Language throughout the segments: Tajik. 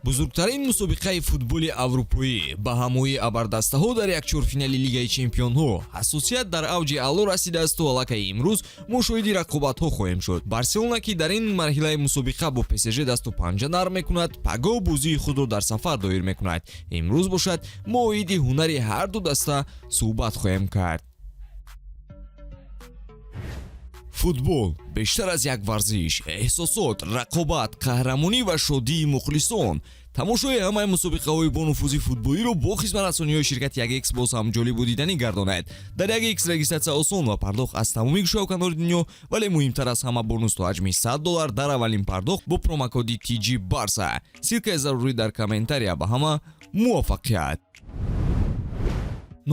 Бузургтарин мусобиқаи футболи аврупоӣ ба ҳамоии абардастаҳо дар як чорфинали Лигаи чемпионҳо ҳассосият дар авҷи аъло расидаасту аллакай имрӯз мо шоҳиди рақобатҳо хоҳем шуд. Барселона, ки дар ин марҳилаи мусобиқа бо ПСЖ дасту панҷа нарм мекунад, пагоҳ бозии худро дар сафар доир мекунад. Имрӯз бошад, мо оиди ҳунари ҳарду даста суҳбат хоҳем кард. Футбол бештар аз як варзиш: эҳсосот, рақобат, қаҳрамонӣ ва шодии мухлисон. Тамошои ҳамаи мусобиқаҳои бонуфузи футболиро бо хизматрасониҳои ширкати 1X боз ҳам ҷолибу диданӣ гардонад. Дар 1X регистратсия осон ва пардохт аз тамоми гӯшаву канори дунё, вале муҳимтар аз ҳама, бонус то ҳаҷми 100 доллар дар аввалин пардохт бо промокоди TG Барса. Ссылкаи зарурӣ дар комментария. Ба ҳама муваффақият!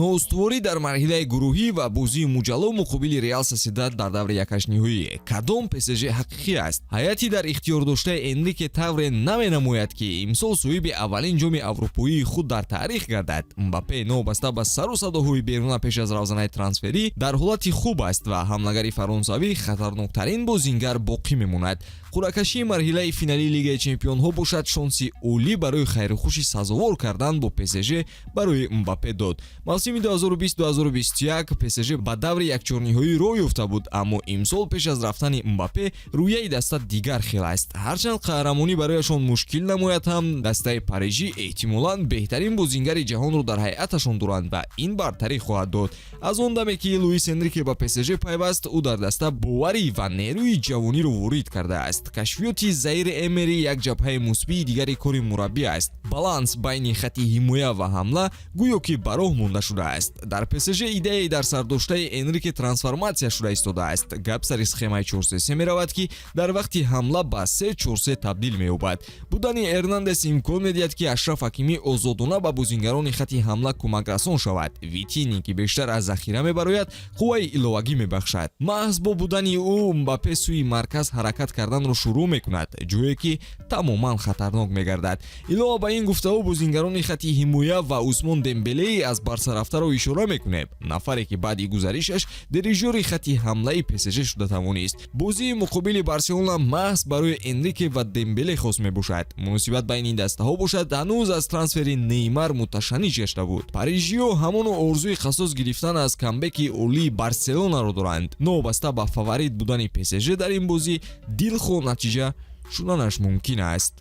Ноустуворӣ дар марҳилаи гурӯҳӣ ва бозии муҷалло муқобили Реал Соседад дар даври якҳаштниҳоӣ. Кадом ПСЖ ҳақиқӣ аст? Ҳайати дар ихтиёрдоштаи Энрике тавре наменамояд, ки имсол соҳиби аввалин ҷоми аврупоии худ дар таърих гардад. Мбаппе, новобаста ба сару садоҳои беруна пеш аз равзанаи трансферӣ, дар ҳолати хуб аст ва ҳамлагари фаронсавӣ хатарноктарин бозингар боқӣ мемонад. Қуръакашии марҳилаи финалии Лигаи чемпионҳо бошад, шонси олӣ барои хайрухуши сазовор кардан бо ПСЖ барои Мбаппе дод. Мавсими 2020-2021 ПСЖ ба даври якчорниҳоӣ роҳ ёфта буд, аммо имсол пеш аз рафтани Мбаппе рӯяи даста дигар хел аст. Ҳарчанд қаҳрамонӣ барояшон мушкил намояд ҳам, дастаи парижӣ эҳтимолан беҳтарин бозингари ҷаҳонро дар ҳайаташон доранд ва ин бартарӣ хоҳад дод. Аз он даме, ки Луис Энрике ба ПСЖ пайваст, ӯ дар даста боварӣ ва нерӯи ҷавониро ворид кардааст. Кашфиёти Заири Эмери як ҷабҳаи мусбии дигари кори мураббӣ аст. Баланс байни хати ҳимоя ва ҳамла гӯё ки ба роҳ монда шудааст. Дар ПСЖ идеяи дар сардоштаи Энрике трансформатсия шуда истодааст. Гап сари схемаи 4-3-3 меравад, ки дар вақти ҳамла ба 3-4-3 табдил меёбад. Будани Эрнандес имкон медиҳад, ки Ашраф Ҳакимӣ озодона ба бозингарони хати ҳамла кӯмакрасон шавад. Витини, ки бештар аз захира мебарояд, қувваи иловагӣ мебахшад. Маҳз бо будани ӯ Мбаппе сӯи марказ ҳаракат карданро шурӯъ мекунад, ҷое ки тамоман хатарнок мегардад. Илова ба ин гуфтаҳо, бозингарони хати ҳимоя ва Усмон Дембелеи аз Барса рафтаро ишора мекунем, нафаре ки баъди гузаришаш дирижёри хати ҳамлаи ПСЖ шуда тавонист. Бозии муқобили Барселона маҳз барои Энрике ва Дембеле хос мебошад. Муносибат байни ин дастаҳо бошад, ҳанӯз аз трансфери Неймар муташанниҷ гашта буд. Парижиё ҳамоно орзуи қасос гирифтан аз камбеки олии Барселонаро доранд. Новобаста ба фаворит будани ПСЖ дар ин бозӣ, дилхоҳ натиҷа шуданаш мумкин аст.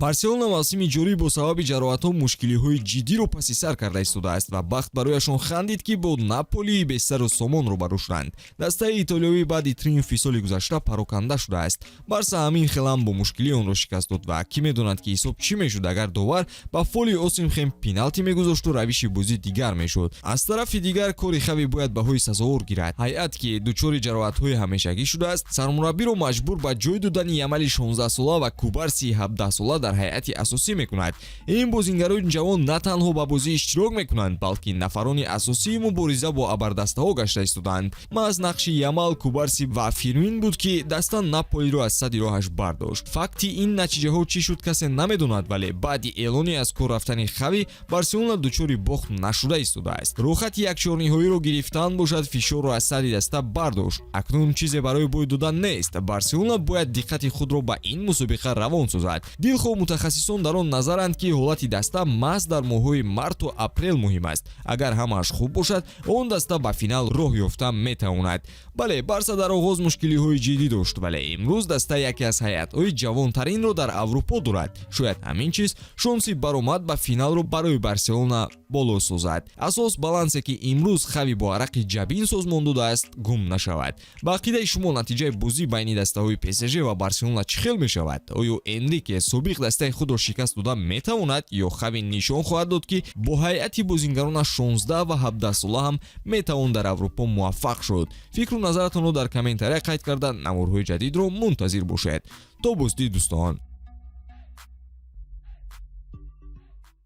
Барселона мавсими ҷорӣ бо сабаби ҷароҳатҳо мушкилиҳои ҷиддиро паси сар карда истодааст ва бахт барояшон хандид, ки бо Наполии бесару сомон рӯбарӯ шуданд. Дастаи итолиёвӣ баъди триумфи соли гузашта пароканда шудааст. Барса ҳамин хелам бо мушкилӣ онро шикаст дод ва кӣ медонад, ки ҳисоб чӣ мешуд, агар довар ба фоли Осимхен пеналти мегузошту равиши бозӣ дигар мешуд. Аз тарафи дигар, кори Хави бояд баҳои сазовор гирад. Ҳайат, ки дучори ҷароҳатҳои ҳамешагӣ шудааст, сармураббиро маҷбур ба ҷой додани Ямали 16сола ва Кубарсии 17сола дар ҳайати асосӣ мекунад. Ин бозингарони ҷавон на танҳо ба бозӣ иштирок мекунанд, балки нафарони асосии мубориза бо абардастаҳо гашта истодаанд. Маҳз нақши Ямал, Кубарси ва Фирмин буд, ки даста Наполиро аз сади роҳаш бардошт. Факти ин натиҷаҳо чӣ шуд, касе намедонад, вале баъди эълони аз кор рафтани Хави Барселона дучори бохт нашуда истодааст. Рӯхати якчорниҳоиро гирифтан бошад, фишорро аз сари даста бардошт. Акнун чизе барои бой додан нест. Барселона бояд диққати худро ба ин мусобиқа равон созад. Дилхоҳ мутахассисон дар он назаранд, ки ҳолати даста маҳз дар моҳҳои марту апрел муҳим аст. Агар ҳамааш хуб бошад, он даста ба финал роҳ ёфта метавонад. Бале, Барса дар оғоз мушкилиҳои ҷиддӣ дошт, вале имрӯз даста яке аз ҳайатҳои ҷавонтаринро дар Аврупо дорад. Шояд ҳамин чиз шонси баромад ба финалро барои Барселона боло созад. Асос балансе, ки имрӯз Хави бо арақи ҷабин созмон додааст, гум нашавад. Ба ақидаи шумо, натиҷаи бозӣ байни дастаҳои ПСЖ ва Барселона чӣ хел мешавад? Оё Энрике собиқ дастаи худро шикаст дода метавонад ё Хави нишон хоҳад дод, ки бо ҳайати бозингаронаш 16 ва 17 сола ҳам метавон дар Аврупо муваффақ шуд? Фикру назаратонро дар комментария қайд карда, наворҳои ҷадидро мунтазир бошед. То боздид, дӯстон.